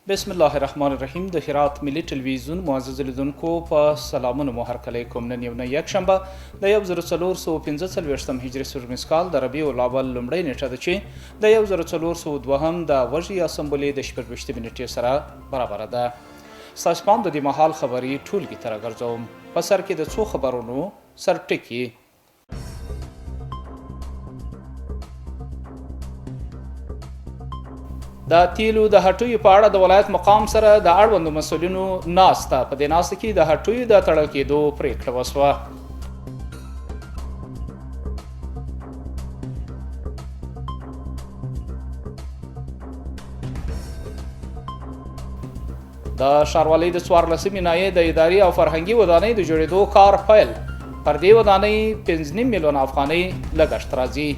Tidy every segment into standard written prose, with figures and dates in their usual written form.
بسم الله الرحمن الرحیم. د هرات ملي ټلویزیون معزز لیدونکو په سلامونو مو هرکلی کوم. نن یو نه یکشنبه د 1445 هجري سپوږمیز کال د ربیع الاول لومړۍ نیټه ده چې د 1402 د وږي یا سنبلې د 26 نیټې سره برابره ده. ستاسو پام د دې مهال خبري ټولګي ته راګرځوم. په سر کې د څو خبرونو سرټکي. د تیلو د هټیو په اړه د ولایت مقام سره د اړوندو مسؤلینو ناسته. په دې ناسته کې د هټیو د تړل کېدو پرېکړه وشوه. د ښاروالۍ د 14مې ناحیې د اداري او فرهنګي ودانۍ د جوړېدو کار پیل. پر دې ودانۍ 5.5 میلیونه افغانۍ لګښت راځي.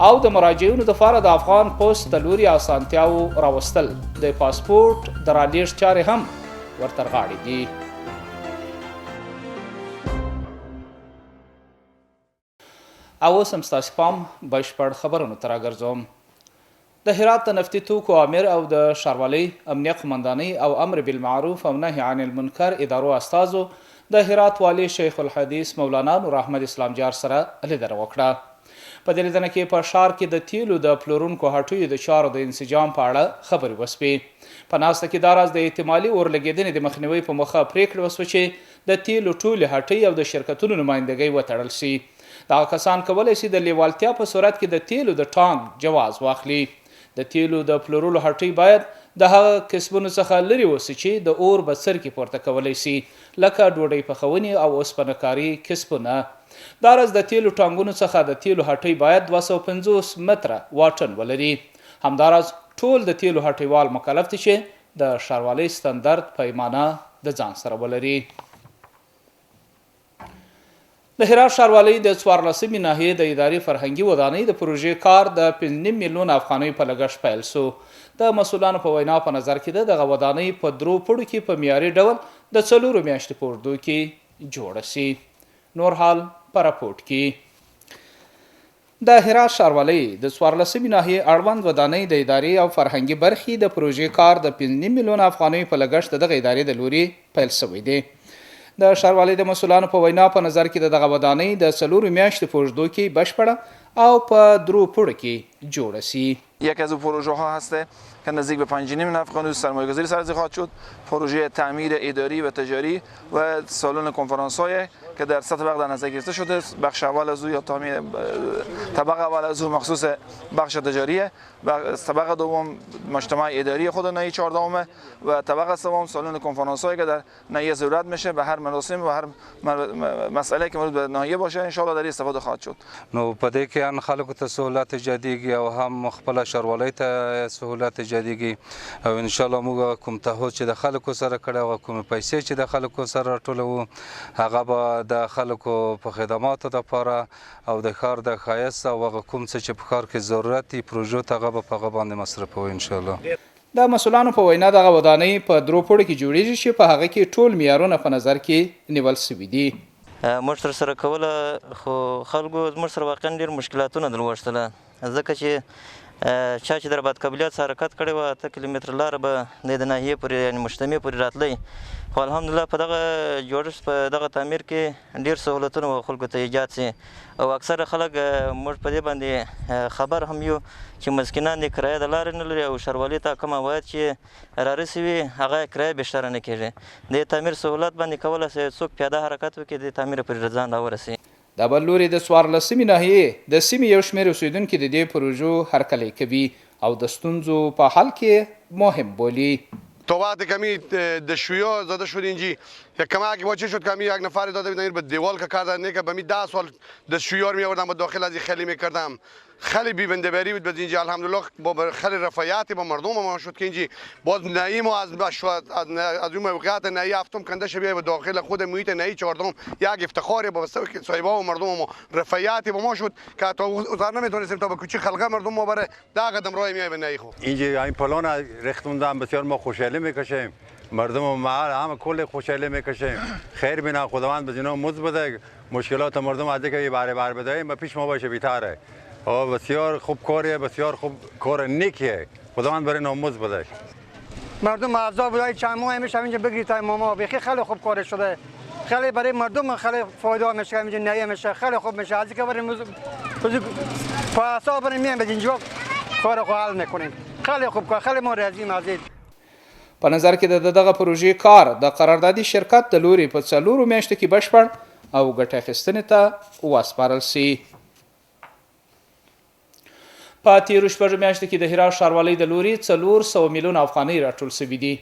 او د مراجعینو لپاره د افغان پوسټ د لوري اسانتیاوو راوستل، د پاسپورټ د رالېږد چارې هم ورتر غاړې دي. او اوس هم ستاسو پام بشپړ خبرونو ته راګرځوم. د هرات د نفتي توکو آمر او د ښاروالۍ، امنیه قومندانۍ او امر بالمعروف او نهی عن المنکر ادارو استازو د هرات والي شیخ الحدیث مولانا نور احمد اسلام جار سره لیدنه وکړه. په دې لیدنه کې په ښار کې د تیلو د پلورونکو هټیو د چارو د انسجام په اړه خبرې وشوې. په ناسته کې دا راز د احتمالي اورلګېدنې د مخنیوي په موخه پرېکړه وشوه چې د تیلو ټولې هټۍ او د شرکتونو نمایندګۍ وتړل شي. دغه کسان کولی شي د لیوالتیا په صورت کې د تیلو د ټانک جواز واخلي. د تیلو د پلورلو هټۍ باید د هغه کسبونو څخه لرې اوسي چې د اور بڅرکي پورته کولی شي، لکه ډوډۍ پخونې او اوسپنه کاري کسبونه. دا راز د تیلو ټانګونو څخه د تیلو هټۍ باید 250 متره واټن ولري. همداراز ټول د تیلو هټیوال مکلف دي چې د ښاروالۍ ستندرد پیمانه د ځان سره ولري. د هرات ښاروالۍ د 14مې ناحیې د اداري فرهنګي ودانۍ د پروژې کار د 5.5 میلیونه افغانیو په لګښت پیل شو. د مسؤلانو په وینا په نظر کې ده دغه ودانۍ په 3 پوړو کې په معیاري ډول د 4 میاشتې په اوږدو کې جوړه شي. نور حال په رپورټ کې. د هرات ښاروالۍ د 14مې ناحیې اړوند ودانۍ د ادارې او فرهنګي برخې د پروژې کار د 5.5 میلیونه افغانیو په لګښت د دغه ادارې د لوري پیل شوی دی. د ښاروالۍ د مسؤلانو په وینا په نظر کې د دغه ودانۍ د 4 میاشتې په اوږدو کې بشپړه او په 3 پوړو کې جوړه شي. یکی از پروژه ها هسته که نزدیک به 5.5 میلیون افغانی سرمایه گذاری سر خواهد شد. پروژه تعمیر اداری و تجاری و سالن کنفرانس های که در سطح طبق در نظر گرفته شده. بخش اول از او یا تعمیر طبق اول از او مخصوص بخش تجاریه، طبق دوم مجتمع اداری خود نهی 14 و طبق سوم سالن کنفرانس هایی که در نهی ضرورت میشه به هر مراسم و هر مسئله که مربوط به ناحیه باشه ان شاء الله در استفاده خواهد شد. نو په دې کې ان خلکو ته سهولت ایجادېږي او هم خپله ښاروالۍ ته سهولت ایجادېږي او ان شاء الله موږ کوم تعهد چې د خلکو سره کړی او کومې پیسې چې د خلکو سره راټولوو هغه به د خلکو په خدماتو دپاره او د ښار د ښایست او هغه کوم څه چې په ښار کې ضرورت دي پروژو ته هغه به په هغه باندې مصرفوو ان شاء الله. د مسؤلانو په وینا دغه ودانۍ په 3 پوړو کې جوړیږي چې په هغه کې ټول معیارونه په نظر کې نیول شوي دي. موږ تر سره کوله خو خلکو زموږ سره واقعا ډېر مشکلاتونه درلوښتله، ځکه چې چا چې د رباط قبلیات څخه حرکت کړی وه 8 کیلومتره لاره به د ناحیې پورې یعنې مجتمع پورې راتلی، خو الحمدلله په دغه جوړښت په دغه تعمیر کې ډېر سهولتونه و خلکو ته ایجاد شي او اکثره خلک موږ په دې باندې خبر هم یو چې مسکینان دې کرایه د لارې نه لري او ښاروالۍ ته کوم عواید چې رارسي وي هغه کرایه بیشتره نه کېږي. د تعمیر سهولت باندې کولی شي څوک پیاده حرکت وکړي د تعمیر پورې ځان راورسوي. د بل لوري د 14مې ناحیې د سیمې یو شمېر اوسېدونکي د دې پروژو هرکلی کوي او د ستونزو په حل کې مهم بولي. تا وقتی که می دشویا زده شد اینجی یک کمک با چه شد که می یک نفر داده بودن به دیوال که کردن نه که به می 10 سال دشویار می آوردم و داخل از خیلی میکردم، خیلی بی بنده بری بود. به اینجا الحمدلله با خیلی رفاهیت با مردم ما شد که اینجی باز نعیم از از اون موقعیت نعی هفتم کنده شبیه به داخل خود محیط نعی 14 یک افتخاری با که صاحبا و مردم ما رفاهیت با ما شد که تا ازار نمیتونستیم تا به کوچه خلقه مردم ما بره 10 قدم راه میای به نعی. خو اینجا این پلان رختوندم بسیار ما خوشحالی میکشیم، مردم و محل همه کل خوشحالی میکشیم. خیر بنا خداوند به اینا مزد بده، مشکلات مردم از دیگه باره بار بده ما پیش ما باشه بیتاره. بسیار خوب کاریه، بسیار خوب کار نیکیه، خداوند برای ناموز بده. مردم عذاب بودای چند ماه میشه اینجا بگیری تا ماما بخی خیلی خوب کار شده، خیلی برای مردم خیلی فایده میشه، اینجا نیه میشه، خیلی خوب میشه. از اینکه برای پاسا برای میام اینجا کار خو حل میکنیم، خیلی خوب کار، خیلی ما راضیم از این. په نظر کې ده د دغه پروژې کار د قراردادي شرکت د لوري په 4 میاشتو کې بشپړ او ګټه اخیستنې ته وسپارل شي. په تیرو 6 میاشتو کې د هرات ښاروالۍ د لوري 400 میلیونه افغانۍ راټول شوي دي.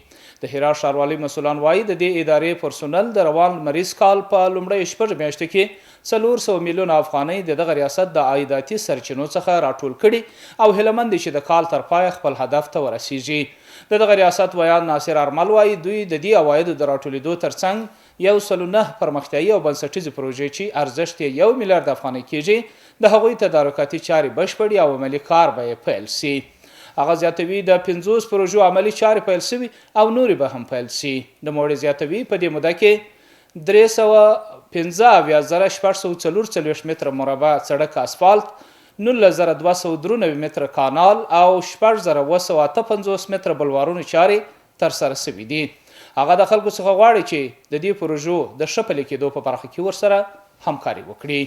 د هرات ښاروالۍ مسولان وایي د دې ادارې پرسونل د روان لمریز کال په لومړیو 6 میاشتو کې 400 میلیونه افغانۍ د دغه ریاست د عایداتي سرچینو څخه راټول کړي او هیله مند دي چې د کال تر پایه خپل هدف ته ورسیږي. د دغه ریاست ویاند ناصر ارمل وایي دوی د دې عوایدو د راټولېدو ترڅنګ 109 پرمختیایي او بنسټیزې پروژې چې ارزښت یې 1 میلیارد افغانۍ کېږي د هغوی تدارکاتي چارې بشپړې او عملي کار به یې پیل شي. هغه زیاتوي د 50 پروژو عملي چارې پیل شوي او نورې به هم پیل شي. نوموړی زیاتوي په دې موده کې 375,644 متره مربع سړک اسفالت، 19,293 متره کانال او 6,758 متره بلوارونو چارې ترسره شوې دي. هغه د خلکو څخه غواړي چې د دې پروژو د ښه پلي کېدو په برخه کې ورسره همکاري وکړي.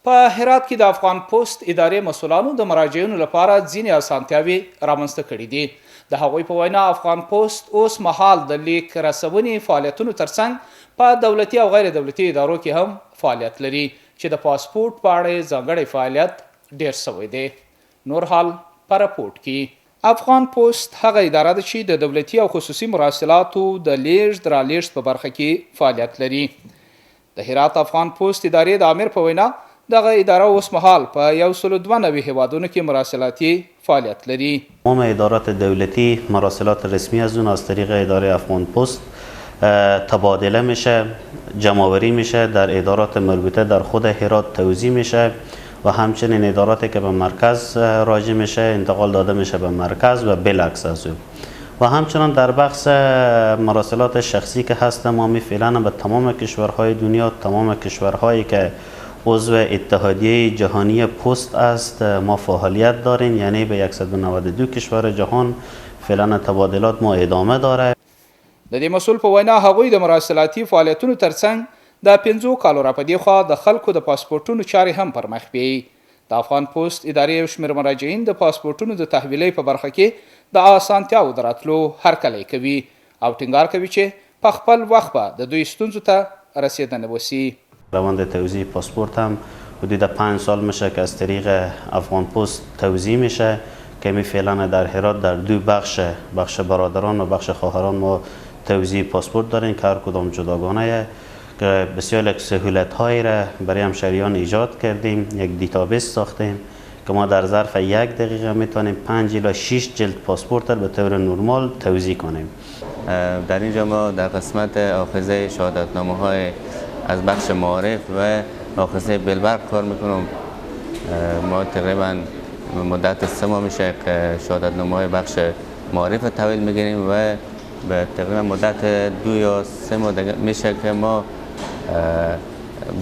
په هرات کې د افغان پوسټ ادارې مسولانو د مراجعینو لپاره ځینې اسانتیاوې رامنځته کړې دي. د هغوی په وینا افغان پوسټ اوس مهال د لیک رسونې فعالیتونو ترڅنګ په دولتي او غیر دولتي ادارو کې هم فعالیت لري چې د پاسپورټ په اړه یې ځانګړی فعالیت ډېر شوی دی. نور حال په رپورټ کې. افغان پوسټ هغه اداره ده چې د دولتي او خصوصي مراسلاتو د لیږد رالیږد په برخه کې فعالیت لري. د هرات افغان پوسټ ادارې د امیر په وینا دغه اداره اوس مهال په 192 هیوادونو کې مراسلاتي فعالیت لري. تمام ادارات دولتی مراسلات رسمی از اون از طریق اداره افغان پست تبادله میشه، جمع‌آوری میشه، در ادارات مربوطه در خود هرات توزیع میشه و همچنین اداراتی که به مرکز راجع میشه انتقال داده میشه به مرکز و بالعکس از او. و همچنان در بخش مراسلات شخصی که هست ما می فعلا به تمام کشورهای دنیا، تمام کشورهایی که عضو اتحادیه جهانی پست است ما فعالیت داریم، یعنی به 192 کشور جهان فعلا تبادلات ما ادامه داره. د دې مسول په وینا هغوی د مراسلاتي فعالیتونو ترڅنګ د 5 کالو را په دې خوا د خلکو د پاسپورټونو چارې هم پر مخ بیایي. د افغان پوسټ ادارې یو شمېر مراجعین د پاسپورټونو د تحویلۍ په برخه کې د اسانتیاوو د راتلو هرکلی کوي او ټینګار کوي چې په خپل وخت به د دوی ستونزو ته رسېدنه وشي. روند توزیع پاسپورت هم حدود 5 سال میشه که از طریق افغان پست توزیع میشه که می فعلا در هرات در دو بخش، بخش برادران و بخش خواهران ما توزیع پاسپورت داریم که هر کدام جداگانه که بسیار یک سهولت هایی را برای همشهریان ایجاد کردیم. یک دیتابیس ساختیم که ما در ظرف 1 دقیقه میتونیم 5 الی 6 جلد پاسپورت را به طور نرمال توزیع کنیم. در اینجا ما در قسمت آخذه شهادتنامه های از بخش معارف و آخذه بلبرق کار میکنم. ما تقریبا مدت 3 ماه میشه که شهادتنامه های بخش معارف تحویل میگیریم و به تقریبا مدت 2 یا 3 ماه میشه که ما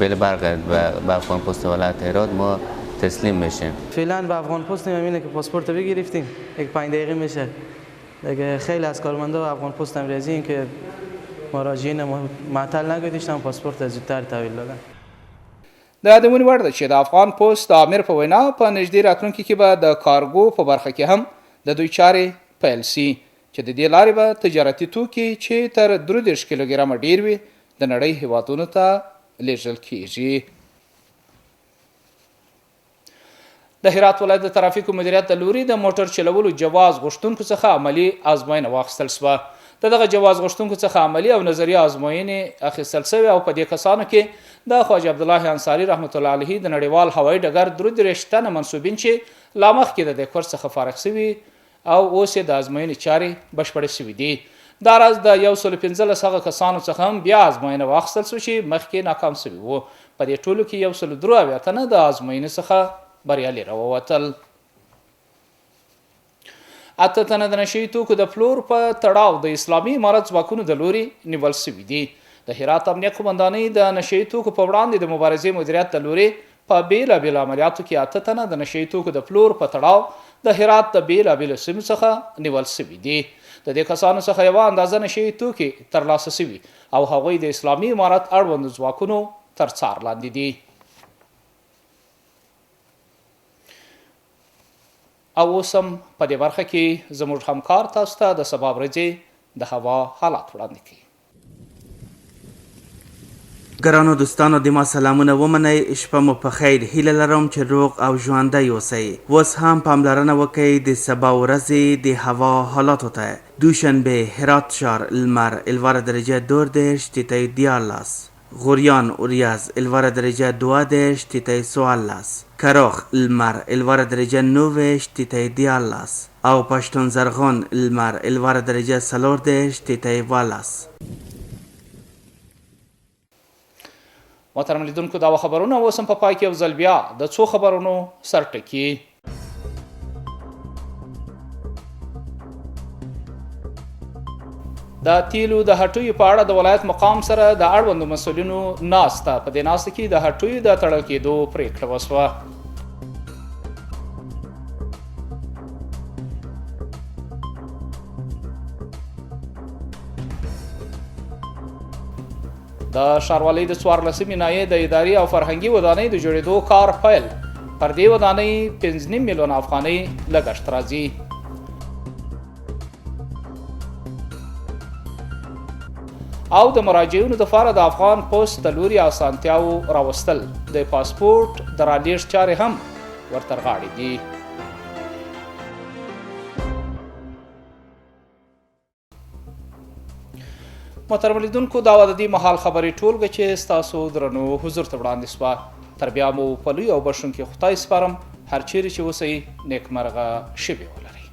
بلبرق به افغان پست ولایت هرات ما تسلیم میشیم. فعلا به افغان پست نمی‌بینه که پاسپورت بگرفتیم یک 5 دقیقه میشه دیگه. خیلی از کارمندا افغان پست هم راضیین که مراجعین معطل نگذاشتن، پاسپورت زودتر تحویل دادن. د یادونې وړ ده چې د افغان پست د امیر په وینا په نږدې راتلونکي کې به د کارګو په برخه کې هم د دوی چارې پیل شي چې د دې لارې به تجارتي توکي چې تر 33 کیلوګرامه ډېر وي د نړۍ هیوادونو ته لیږل کیږي. د هرات ولایت د ترافیکو مدیریت د لوري د موټر چلولو جواز غوښتونکو څخه عملي ازموینه واخیستل شوه. د دغه جواز غوښتونکو څخه عملي او نظري ازموینې اخیستل شوې او په دې کسانو کې د خواجه عبدالله انصاري رحمت الله علیه د نړیوال هوایي ډګر 33 تنه منسوبین چې لا مخکې د دې کورس څخه فارغ شوي او اوس یې د ازموینې چارې بشپړې شوې دي. دا راز د 115 هغه کسانو څخه هم بیا ازموینه واخیستل شوه چې مخکې ناکام شوي وو. په دې ټولو کې 173 تنه د ازموینې څخه بریالي راووتل. 8 تنه د نشه یي توکو د پلور په تړاو د اسلامي امارت ځواکونو د لوري نیول شوي دي. د هرات امنیه قومندانۍ د نشه یي توکو په وړاندې د مبارزې مدیریت د لوري په بېلابېلو عملیاتو کې اته تنه د نشه یي توکو د پلور په تړاو د هرات د بېلابېلو سیمو څخه نیول شوي دي. د دې کسانو څخه یوه اندازه نشه یي توکي ترلاسه شوي او هغوی د اسلامي امارت اړوندو ځواکونو تر څار لاندې دي. او اوس هم په دې برخه کې زموږ همکار تاسو ته د سبا ورځې د هوا حالات وړاندې کوي. ګرانو دوستانو د ما سلامونه ومنئ شپه مو په خیر هیله لرم چې روغ او ژوندی اوسئ اوس هم پاملرنه وکړئ د سبا ورځې د هوا حالاتو ته دوشنبه هرات ښار لمر الوره درجه 32 تیتی 13 غوریان اوریاز الوره درجه 32 تیتی 14 کرخ لمر الوره درجه 29 تیتی 13 او پښتون زرغون لمر الوره درجه 34 تیتی 18. محترم لیدونکو دا خبرونه اوس هم په پای کې یو ځل بیا د څو خبرونو سرټکي. د تیلو د هټیو په اړه د ولایت مقام سره د اړوندو مسؤلینو ناسته، په دې ناسته کې د هټیو د تړل کېدو پرېکړه وشوه. د ښاروالۍ د 14مې ناحیې د اداري او فرهنګي ودانۍ د جوړېدو کار پیل، پر دې ودانۍ 5.5 میلیونه افغانۍ لګښت راځي. او د مراجعینو لپاره د افغان پوسټ د لوري اسانتیاوو راوستل، د پاسپورټ د رالېږد چارې هم ورتر غاړې دي. محترم لیدونکو دا وه د دې مهال خبري ټولګه چې ستاسو درنو حضور ته وړاندې سوه. تر بیا مو په لوی او بښونکي خدای سپارم. هر چیرې چې اوسئ نیکمرغه شېبې ولرئ.